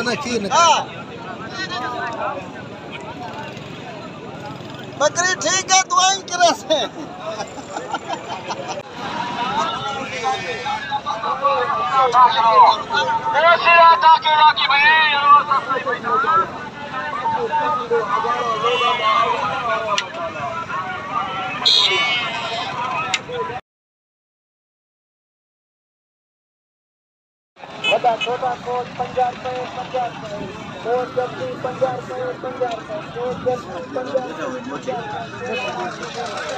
نہ، چی نہ۔ ہاں۔ بکری ٹھیک ہے، دعائیں کرے سے۔ ودا چھوٹا کوٹ، پنجاہ روپے، پنجاہ روپے، کوٹ جلدی، پنجاہ روپے، پنجاہ روپے، کوٹ جلدی، پنجاہ روپے، پنجاہ روپے۔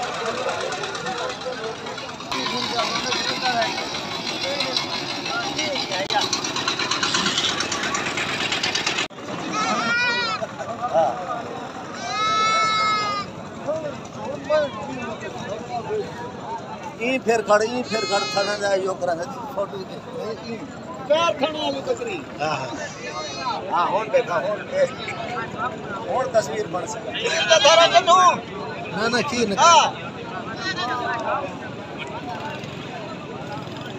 ایں پھر کھڑ، ایں پھر کھڑ، تھنا جائے، یو کرا ہے، فوٹو کے۔ چار تھنے والی بکری۔ ہاں، ہاں۔ ہاں، ہن دیکھا، ہن دیکھ۔ ہن تصویر بن سکے۔ تصویر تو دھرا کے نو۔ نہ، نہ، چی نہ۔ ہاں۔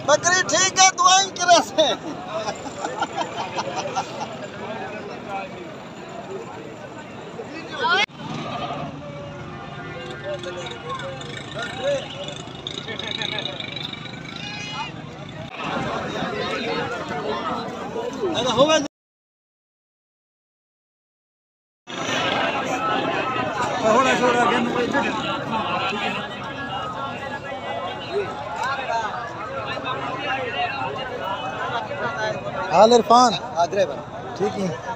بکری ٹھیک ہے، دعائیں کرے سے۔ حال عرفان۔ آگرہ بنا۔ ٹھیک ہے۔